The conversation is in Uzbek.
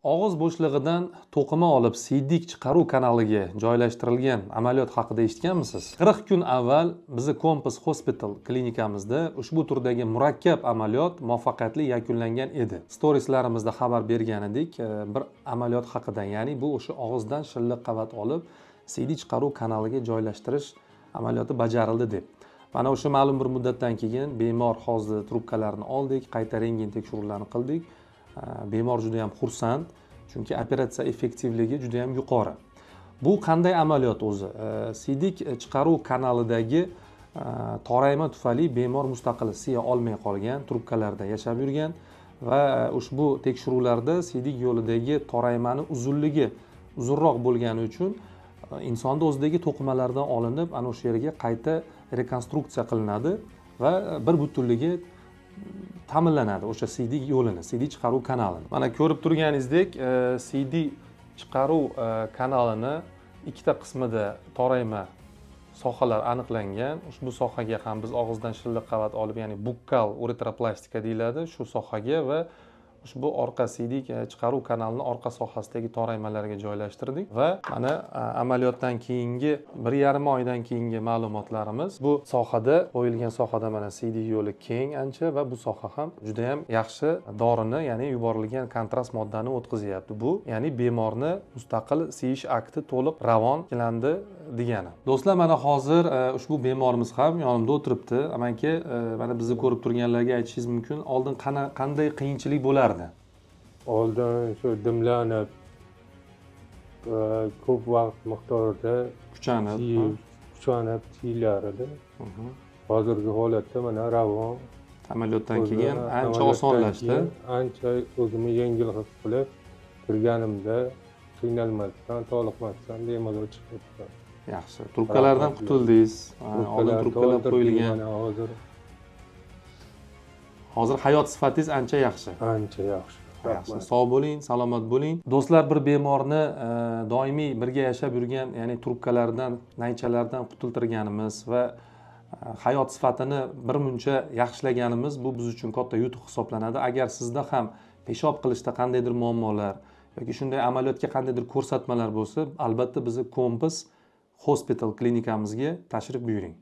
Og'iz bo'shlig'idan to'qima olib, siydik chiqaruv kanaliga joylashtirilgan amaliyot haqida eshitganmisiz? 40 kun avval bizni Compass Hospital klinikamizda ushbu turdagi murakkab amaliyot muvaffaqiyatli yakunlangan edi. Storieslarimizda xabar bergan edik bir amaliyot haqida, ya'ni bu o'sha og'izdan shilliq qavat olib, siydik chiqaruv kanaliga joylashtirish amaliyoti bajarildi deb. Mana o'sha ma'lum bir muddatdan keyin bemor hozir trubkalarni oldik, qayta rentgen tekshiruvlarini qildik. Bemor juda ham xursand, chunki operatsiya effektivligi juda ham yuqori. Bu qanday amaliyot o'zi? Siydik chiqaruv kanalidagi torayma tufayli bemor mustaqil siya olmay qolgan, trubkalarda yashab yurgan va ushbu tekshiruvlarda siydik yo'lidagi toraymani uzunligi uzunroq bo'lgani uchun insonni o'zidagi to'qimalardan olinib, ana o'sha yerga qayta rekonstruksiya qilinadi va bir butunligi ta'minlanadi o'sha siydik yo'lini, siydik chiqaruv kanalini. Mana ko'rib turganingizdek, siydik chiqaruv kanalini ikkita qismida torayma sohalar aniqlangan. Ushbu sohaga ham biz og'izdan shilliq qavat olib, ya'ni bukkal uretroplastika deyiladi shu sohaga, va ushbu orqa siydik chiqaruv kanalini orqa sohasidagi toraymalarga joylashtirdik. Va mana amaliyotdan keyingi 1,5 oydan keyingi ma'lumotlarimiz: bu sohada, qo'yilgan sohada mana siydik yo'li keng ancha va bu soha ham juda yam yaxshi dorini, ya'ni yuborilgan kontrast moddani o'tkazyapti. Bu ya'ni bemorni mustaqil siyish akti to'liq ravon tiklandi degani. Do'stlar, mana hozir ushbu bemorimiz ham yonimda o'tiribdi. Amaki, mana bizni ko'rib turganlarga aytishingiz mumkin, oldin qanday qiyinchilik bo'lardi? Oldin shu dimlanib, ko'p vaqt miqdorida kuchanib, kuchanib siyilar edi. Hozirgi holatda mana ravon. Amaliyotdan o'zi keyin ancha amaliyotdan osonlashdi. Keyin ancha o'zimni yengil his qilib, turganimda qiynalmasdan, toliqmasdan bemalol chiqyapman. Yaxshi, trubkalardan Rahmat. qutuldingiz. Ha, oldin Trubkalarni trubkalar to'ldirdik. qo'yilgan. Mana hozir Hozir hayot sifatingiz ancha yaxshi. Ancha yaxshi. Yaxshi. Rahmat. Sog' bo'ling, salomat bo'ling. Do'stlar, bir bemorni doimiy birga yashab yurgan, ya'ni trubkalardan, naychalardan qutultirganimiz va hayot sifatini bir muncha yaxshilaganimiz, bu biz uchun katta yutuq hisoblanadi. Agar sizda ham peshob qilishda qandaydir muammolar yoki shunday amaliyotga qandaydir ko'rsatmalar bo'lsa, albatta bizni Compass Hospital klinikamizga tashrif buyuring.